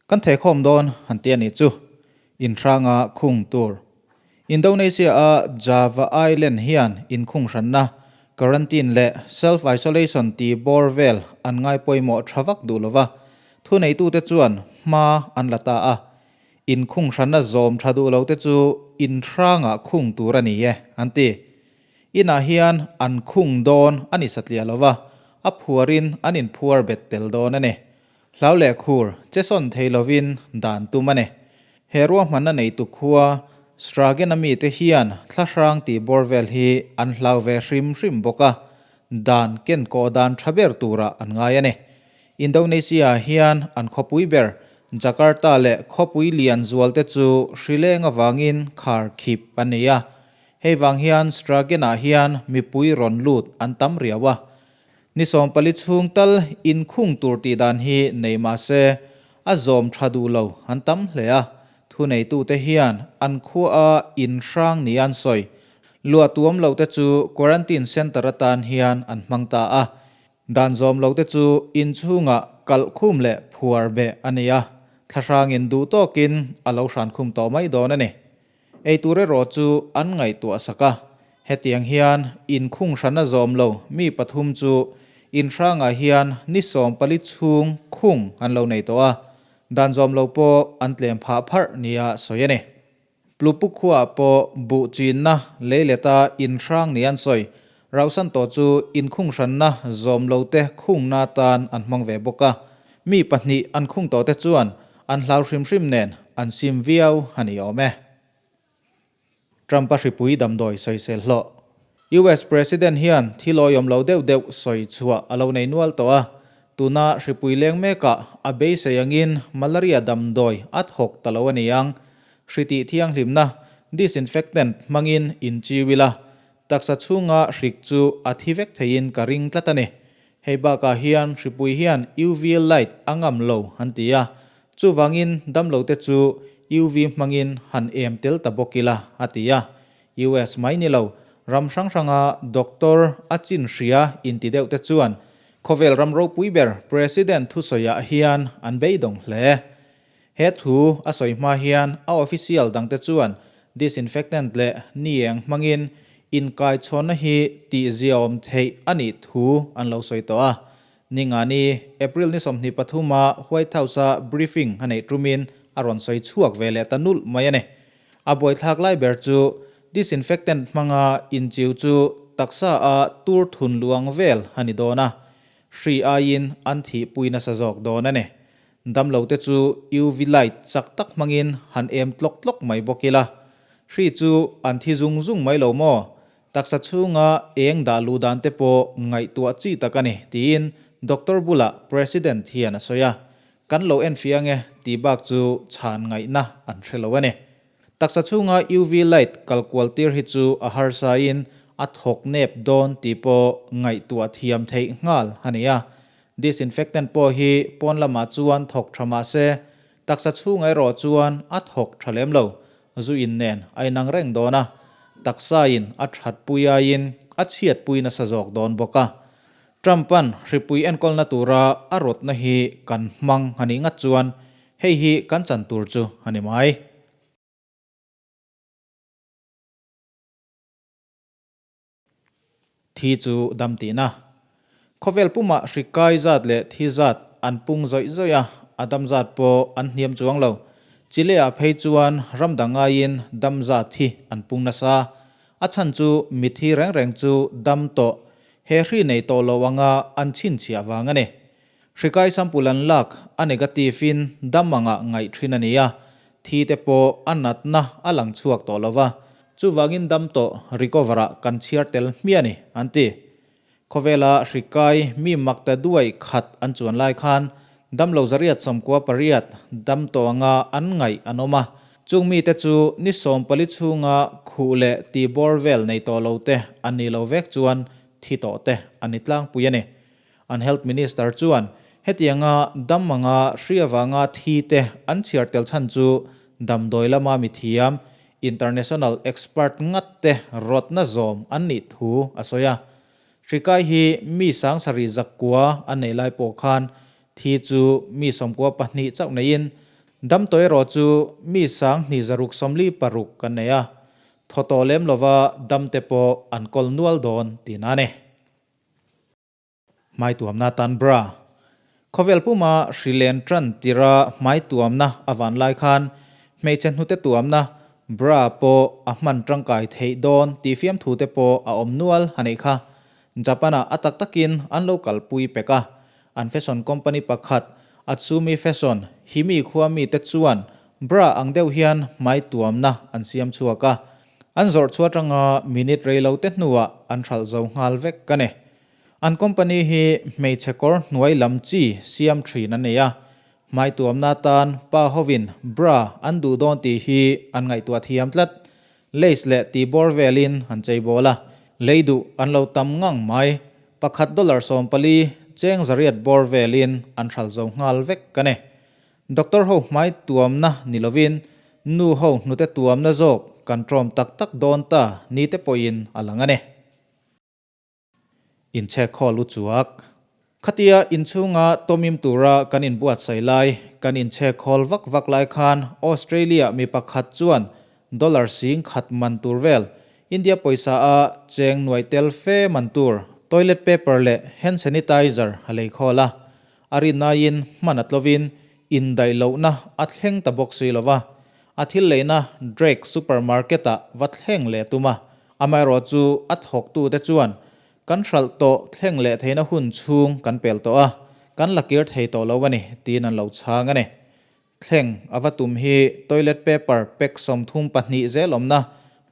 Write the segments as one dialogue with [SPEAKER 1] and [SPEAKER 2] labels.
[SPEAKER 1] Kan thehkhawm dawn han ti a nih chu. Inhranga khung tur. Indonesia-a Java Island hian inkhung hranna, quarantine leh self-isolation tih bawr vel an ngai pawimawh tha vak duh lova, thuneitute chuan hma an la ta a. Inkhung hranna zawm tha duh lote chu inhranga khung tur a ni e, an ti. Inah hian an khung dawn a ni satliah lova, a phuarin an inphuar bet tel dawn a ni. Hlau leh khur che sawn thei lovin dan tum a ni. He ruahmanna neitu khua Sragen-a mite hian thlahrang tih bawr vel hi an hlau ve hrim hrim bawk a, dan ken kawh dan tha ber turah an ngai a ni. Indonesia-ah hian an khawpui ber Jakarta leh khawpui lian zualte chu hrileng avangin khar khip an ni a. Hei vang hian Sragen-ah hian mipui rawn lut an tam riau a. Ni 14 chhung tal inkhung tur tih dan hi nei mah se, a zawm tha duh lo an tam hle a, thuneitute hian an khuaa inhrang nia an sawi. Luah tuam lote chu quarantine centre atan hian an hmang ta a, dan zawm lote chu inchhungah kalh khum leh phuar beh a ni a, thlahrangin duh tawkin a lo hran khum tawh mai dawn a ni. Eitur erawh chu an ngaihtuah sak a, hetiang hian inkhung hrana zawm lo mi pathum chu inhrangah hian ni 14 chhung khung an lo nei tawh a, dan zawm lo pawh an tlem phah pharh nia sawi a ni. Plupuk khuaah pawh buh chinna leileta inhrang nia an sawi. Rauhsan tawh chu inkhung hranna zawm lote khungna atan an hmang ve bawk a, mi pahnih an khung tawhte chuan an hlau hrim hrim nen an sim viau a ni awm e. Trump-a hripui damdawi sawisel hlawh. US President hian thil awihawm lo deuh deuh sawi chhuah a lo nei nual tawh a, tuna hripui leng mekah a beisei angin malaria damdawi a thawk ta lo a ni ang. Hri tih thianghlimna, disinfectant, hmangin inchiu ila, Taksa chhunga hrik chu a thi vek theiin ka ring tlat a ni. Hei bakah hian hripui hian UV light a ngam lo an ti a, chuvangin damlote chu UV hmangin han em tel ta bawk ila a ti a. US mai ni lo, ram hrang hranga doctor a chin hria inti deuh te chuan khawvel ram ropui ber President thusawiah hian an beidawng hle. He thu a sawi hma hian a official dangte chuan disinfectant leh nieng hmangin inkaichhawnna hi tihziaawm theih a nih thu an lo sawi tawh a. Ningani, April ni 23 a White House-a briefing a neih tumin a rawn sawi chhuak ve leh ta nulh mai a ni. A buaithlak lai ber chu disinfectant hmanga inchiu chu taksa a tur thun luang vel a ni dawn a, hri aiin an thihpui nasa zawk dawn a ni. Damlote chu UV light chak tak hmangin han em tlawk tlawk mai bawk ila. Hri chu an thi zung zung mai lo maw? Taksa chhunga eng dah luh dan te pawh ngaihtuah chi tak a ni, tiin doctor bulah President hian a sawi a. Kan lo enfiah ange tih bak chu chhan ngaihna an hre lo a ni. Taksa chhunga UV light kal kual tir hi chu a harsain a thawk nep dawn tih pawh ngaihtuah thiam theih nghal a ni a. Disinfectant pawh hi pawn lamah chuan thawk tha mah se, taksa chhungah erawh chuan a thawk tha lem lo. Zu in nen a inang reng dawn a, taksain a that pui aiin a chhiat pui nasa zawk dawn bawk a. Trump-a'n hripui enkawlna tura a rawtna hi kan hmang a nih ngat chuan hei hi kan chan tur chu a ni mai. Thi chu dam tihna. Khawvel pumah hri kai zat leh thi zat an pung zawih zawih a, a dam zat pawh an hniam chuang lo. Chile-ah phei chuan ram dang ngaiin dam zat hi an pung nasa. A chhan chu mithi reng reng chu dam tawh, he hri nei tawh lo anga an chhinchhiah vang a ni. Hri kai sample an lak a negative in dam anga ngaih thin a ni a, thi te pawh a natna a lang chhuak tawh lo va, chuvangin dam tawh recover ah kan chhiar tel hmiah a ni, an ti. Khawvela hri kai mi mak ta duai khat an chuan lai khan damlo 198 dam tawh anga an ngaih an awm a, chung mite chu ni 14 chhunga khuh leh tihbawr vel nei tawh lo te an nih lo vek chuan thi tawh te an ni tlangpui a ni. An Health Minister chuan hetianga dam anga hri avanga thi te an chhiar tel chhan chu damdawi lama mithiam, international expert ngat te rawtna zawm an nih thu a sawi a. Hri kai hi mi 74,000 an nei lai pawh khan thi chu mi 92 chauh neiin Dam tawh erawh chu mi 2606 kan nei a, thaw tawh lem lova dam te pawh an kawl nual dawn tihna a ni. Hmaituamna tan bra. Khawvel puma hri len tan tira hmaituamna a van lai khan hmeichhe hnute tuamna bra pawh a hman tangkai theih dawn tih fiamthu te pawh a awm nual a neih kha. Japan-ah a tak takin an lo kalpui pek a, an fashion company pakhat Atsumi Fashion Himi khua mite chuan bra ang deuh hian hmaituamna an siam chhuak a, an zawrh chhuah atanga minute reilote hnuah an hralh zo nghal vek a ni. An company hi hmeichhe kawr hnuai lam chi siam thin a nei a, hmaituamna atan pa hovin bra an duh dawn tih hi an ngaihtuah thiam tlat. Lace leh tihbawr velin an chei bawl a, lei duh an lo tam ngang mai. Pakhat dollar 14 cheng zariat bawr velin an hral zo nghal vek a ni. Doctor ho hmai tuamna ni lovin nu ho hnute tuamna zawk kan tlawm tak tak dawn ta ni te pawhin a lang a ni. Inchhek khawl u chuak. Khatia inchhunga tawmim tura kan inbuatsaih lai, kan inchhek khawl vak vak lai khan Australia mi pakhat chuan dollar 10,000 man tur vel, India pawisa a cheng nuai tel fe man tur toilet paper leh hand sanitizer a lei khawl a. A rinaiin hman a tlovin indaih lohna a thleng ta bawk si lova, a thil leina Drake supermarket ah va thleng leh tum a. Amaherawh chu a thawktute chuan kan hralh tawh thleng leh theihna hun chhung kan pel tawh a, kan la kir thei tawh lo a ni tiin an lo chhang a ni. Thleng a va tum hi toilet paper pack 32 zel awmna,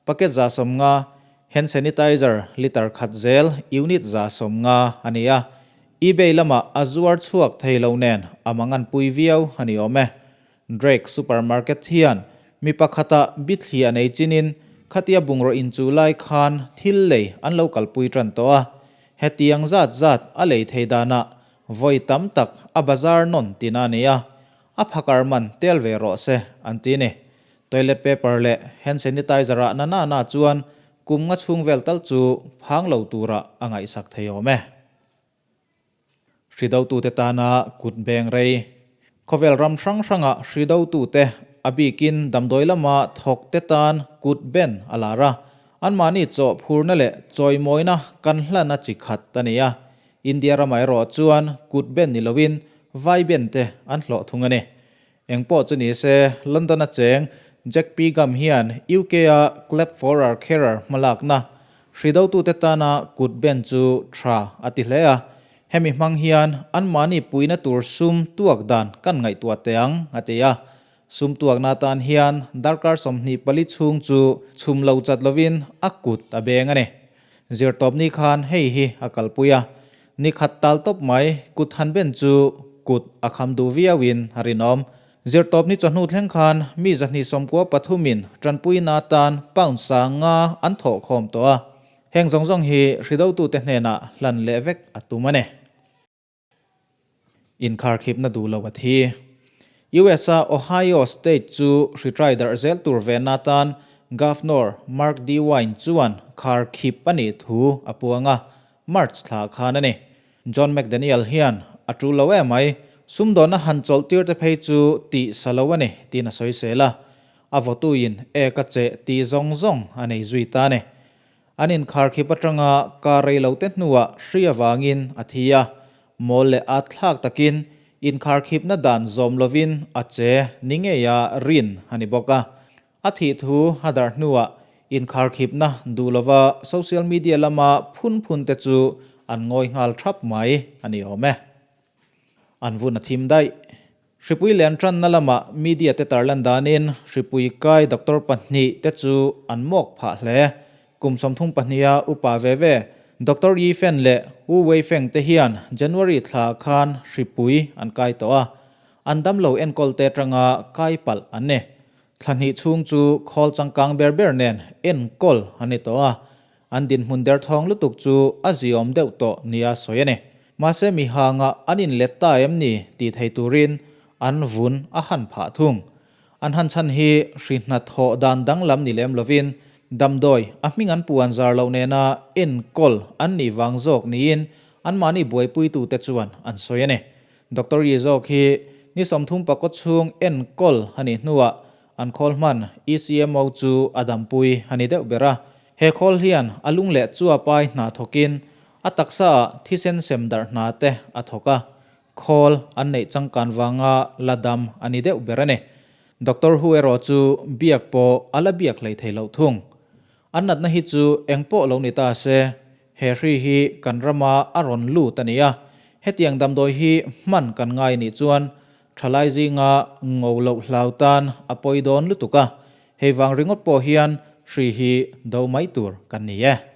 [SPEAKER 1] packet 150, hand sanitizer litre khat zel unit 150 a ni a. eBay lamah a zuar chhuak thei lo nen a manganpui viau a ni awm e. Drake Supermarket hian mi pakhata bithli a nei chinin khatia bungraw inchu lai khan thil lei an lo kalpui tan tawh a, hetiang zat zat a lei thei danah vawi tam tak a bazar nawn tina a ni a, a phakar man tel ve rawh se an ti ni. Toilet paper leh hand sanitizer ah na na na chuan kum nga chhung vel tal chu phang lo turah a ngaihsak thei awm e. Hridotute tana kut beng rei. Khawvel ram hrang hranga hridotute, a bikin damdawi lama thawkte tan kut ben a lar a. Anmahni chaw phurna leh chawimawina kan hlan a chi khat a ni a. India ramah erawh chuan kut ben ni loin vai ben te an hlawh thung a ni. Engpawh chu ni se, London-a cheng Jack P. Gum hian UK-a Clap for Our Carer hmalakna, hridotute tana kut ben chu tha a ti hle a. Hemi hmang hian anmahni puina tur sum tuak dan kan ngaihtuah teh ang, a ti a. Sum tuakna atan hian darkar 24 chhung chu chhum lo chat lovin a kut a beng a ni. Zirtawpni khan hei hi a kalpui a. Ni khat tal tawp mai, kut han ben chu kut a kham duh viauin a rinawm. Zirtawpni chawhnu thleng khan mi 293 in tanpuina atan pound 5000 an thawh khawm tawh a. Heng zawng zawng hi hridotute hnenah hlan leh vek a tum a ni. Inkharkhipna duh lo a thi. US-a Ohio State chu hri trai darh zel tur venna atan Governor Mark DeWine chuan kharkhip a nih thu a puang a, March thla khan a ni. John McDaniel hian a tul lo em mai, sumdawnna han chawlh tir te phei chu tih sa lo a ni tiin a sawi sel a. A vawtuin ek a cheh tih zawng zawng a nei zui ta a ni. An inkharkhip atanga kar rei lo te hnuah hri avangin a thi a, mawl leh at thlak takin inkharkhipna dan zawm lovin a che ni ngeia rin a ni bawk a. A thih thu a darh hnuah inkharkhipna duh lova social media lama phun phun te chu an ngawi nghal thap mai a ni awm e. An vun a thim daih. Hripui len tanna lamah media te tarlan danin hripui kai doctor pahnih te chu an mawk phah hle. Kum 32 a upa ve ve Doctor Yi Fen leh Wu Weifeng te hian January thla khan hripui an kai tawh a, an damlo enkawl te atanga kai palh an ni. Thla hnih chhung chu khawl changkang ber ber nen enkawl an ni tawh a, An dinhmun derthawng lutuk chu a ziawm deuh tawh nia sawi a ni. Mahse mi hangah an inlet ta em ni tih thei turin an vun a han phah thung. An han chhan hi hri hnathawh dan danglam ni lem lovin damdawi a hming an puan zar loh nena enkawl an nih vang zawk niin anmahni buaipuitute chuan an sawi a ni. Doctor Yi zawk hi ni 34 chhung enkawl a nih hnuah an khawl hman ECMO chu a dampui a ni deuh ber a. He khawl hian a lung leh chuapai hna thawkin a taksaah thisen sem darh hna te a thawk a, khawl an neih changkan vanga la dam a ni deuh ber a ni. Doctor Hu erawh chu biak pawh a la biak hlei thei loh thung. An natna hi chu eng pawh lo ni ta se, he hri hi kan rama a rawn lut a ni a, hetiang damdawi hi hman kan ngai nih chuan thalai zinga ngo loh hlau tan a pawi dawn lutuk a, hei vang ringawt pawh hian hri hi do mai tur kan ni e.